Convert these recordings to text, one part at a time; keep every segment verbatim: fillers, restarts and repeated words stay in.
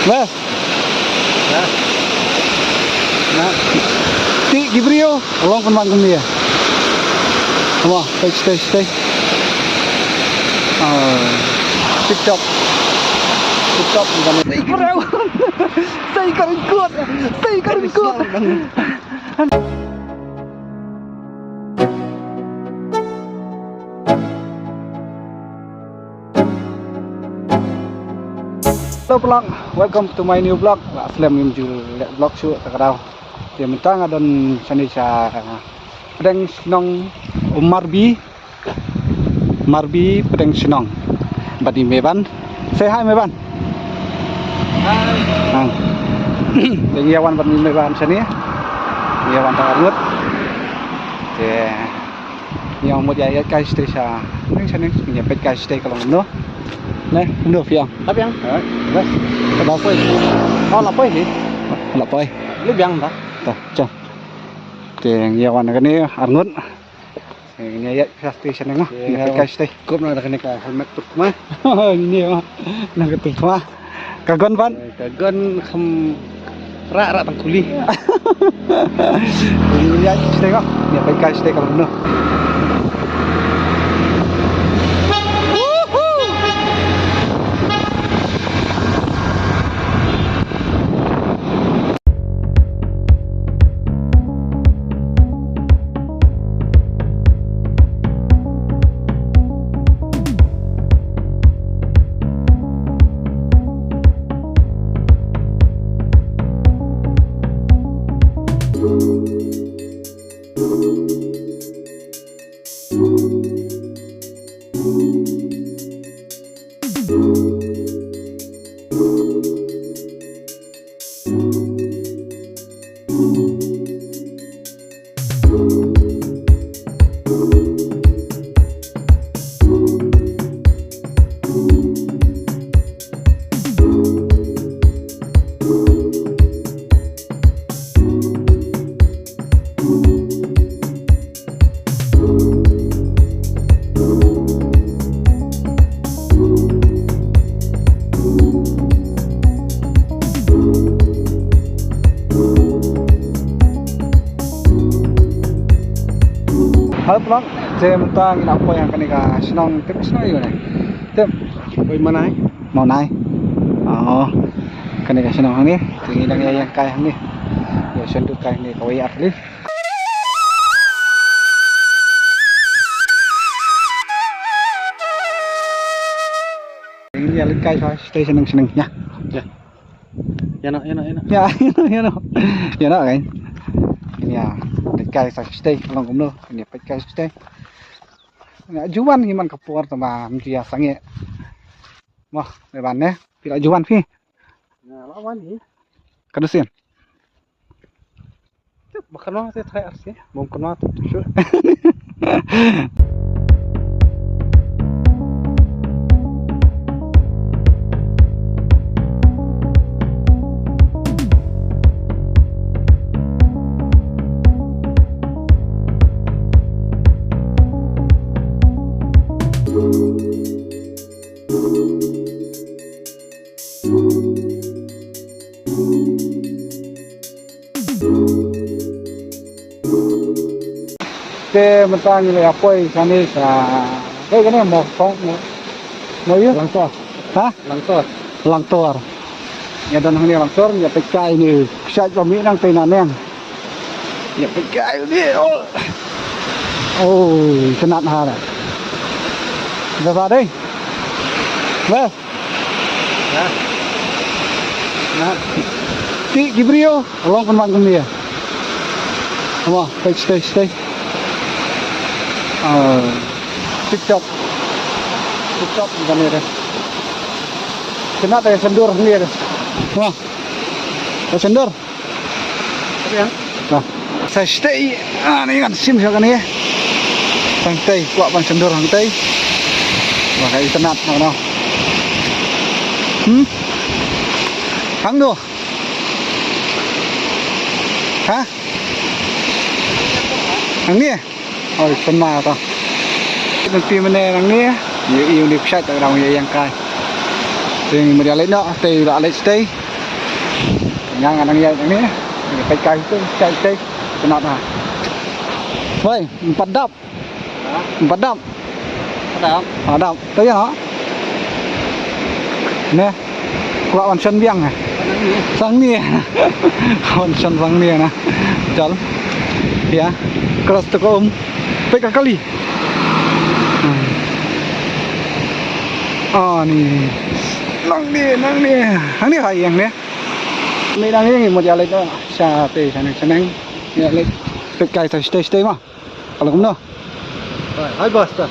Bas. Na. Ti ki briew long pynban kumne. Mo, stay, stay, stay. Ah, tip top. Tip top. Stay ka ryngkut. Stay ka ryngkut. Hello paralok, welcome to my new vlog. La slem ngim ju leh vlog shuh ta ka daw. Te mynta nga don shane sha pdeng shnong Marbi. Marbi pdeng shnong. Bad i Meban. Say hi Meban. Hi. Te ngi ïa wan bad i Meban shane. Ngi ïa wan ta arngut. Te Ïa mut ïa ïa kai stay sha. Ning sha ning ïa peit kai stay ka long kumno. Ne, kumno phi ong? Tap ïang. Alright. Bas. Bas. Oh, la poi hi. La poi. Li biang ta. Ta, cha. Te ïa wan kane arngut. Ïa ïa kai stay sha ning. Ïa peit kai stay. Kup na da kane ka helmet tuk ma. Ni ma. Na ka tuk ma. Ka gon pat? Ka gon kham rah rah tang kuli. Ïa stay ko. Ïa peit kai stay ka long kumno. Halo paralok, te mynta ngi la poi ha kane ka shnong, tip shnong aïu ne? Tip. Poi Manai. Mawnai. Oh. Kane ka shnong hangne. Te ngi dang ïa ïeng kai hangne. Ïa shon duk kai hangne kawei ar tylli. Ngi ïa leit kai sha station station ïa. Ïa. Ïa no, ïa no, ïa no. Ïa, ïa no, ïa no. Ïa no kai. Ïa leit kai sha station long kumno. Ïa peit kai station. Ïa juan ngi man ka por tama mjia sange. Mo, me ban ne. Phi la juan phi. Nga la wan hi. Ka du sien. Tip, ba kano te try ar sien. Bom kano te tu shu. Te mynta ngi la ïa poi shane sha, kaei kane, Mawsong, Maw, Maw ïa? Langtor. Ha? Langtor. Langtor. Ïa don hangne Langtor, ïa peit kai ne, kshaid ba mih nangtei naneng. Ïa peit kai ne, oh. Oh, itynnad ha ne. Ïa sa dei. Weh. Na. Na. Ti ki briew long pynban kumne. Mo, stay, stay, stay. Ah, tip top. Tip top kumne de. Kena ta ka sendor kumne de. Mo. Ka sendor. Sa shatei, ah, ni ngan sim sha kane. Hangtei, kwah ban sendor hangtei. Ba ka itynnad na no. Hmm? Hangno? Ha? Hangne? Oi, pynma ta. Nang ti mane hangne. Ïa, ïa, ni psat ta dang ïa ïeng kai. Te ngi mut ïa leit noh, te la leit shatei. Nga nga nang ïaid hangne. Peit kai tu, kai tei. Kena ha. Wei, em pat dap. Em pat dap. Em pat dap. Em pat dap. Tu ïa nga. Ne. Kwah wan shon biang eh. Sang ni. Wan shon sang ni na. Chal. Ïa. Cross tu ka um. Peit ka kali. Hmm. Ah, ni. Nang ni, nang ni. Hangne ha ïeng ni. Ni nang ïeng mut ïa leit noh. Sha te sha neng sha neng. Ïa leit. Peit kai sa stay stay ma. Ka la kumno? Hai, hai, basta.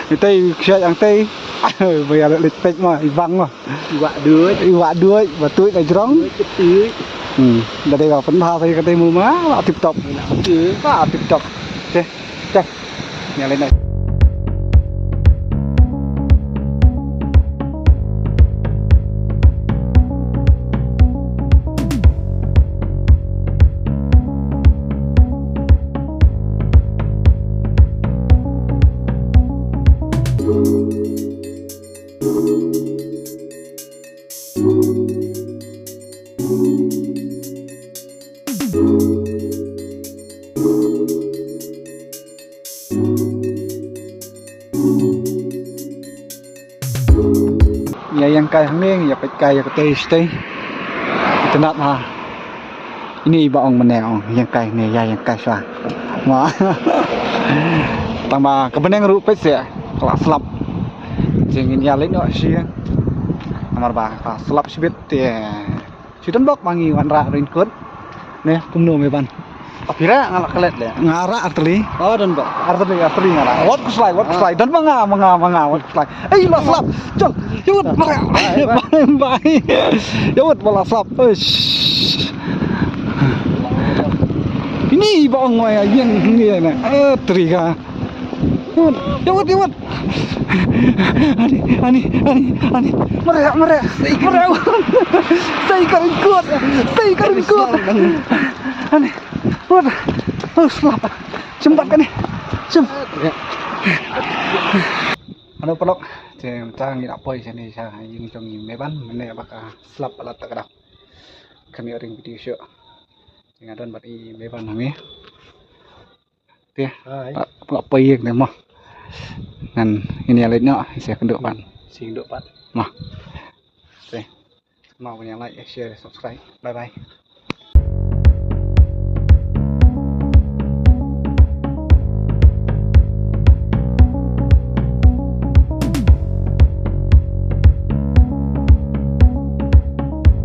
Itei ksha yang tei. Ba ïa leit peit ma, i bang ma. I wah duh. I wah duh, ba tuid la jrong. Duh, ke tuid. Hmm. Da dei ba pynbha sa ïa katei mu ma, ba tip top. Ke. Ba tip top. Te. Te. Ïa leit noh. Ïa ïeng kai hangne, ïa peit kai ïa katei shatei. Itynnad ha. Ini ba ong mynne ong ïeng kai hangne, ïa ïeng kai shuwa. Ma. Tang ba ka bneng ruh peit seh ka la slap. Jingin ïa leit noh shi. Namar ba ka la slap shibit te. Shi don bok ba ngi wan rah raincoat. Ne, kumno me ban. Aphi rah nga la klet le. Nga rah artylli. Oh, don bok. Artylli, artylli nga rah. Wat kuslai, wat kuslai. Don ma nga, ma nga, ma nga, wat kuslai. Ei, la slap. Chal, ya wat, ba. Ba. Ya wat, ba la slap. Eish. Ini ba ong wa ya, ïeng, ïeng. Eh, triga. Ya wat, ya wat. Ani, ani, ani, ani. Mare, mare. Mare. Sai ka raincoat. Sai ka raincoat. Ani. Wat. Oh, slap. Sympat kane. Sympat. Halo paralok. Te mynta ngi la poi shane sha ïing jong i Meban. Mynne ba ka slap palat ta ka dap. Kane ring video show. Nga don bad i Meban hangne. Te. Hai. Poi ïing ne mo. Ngan ngin ïa leit noh, ïa kynduh pat. Ïa kynduh pat. Mo. Te. Mo ban ïa like, share, subscribe. Bye bye.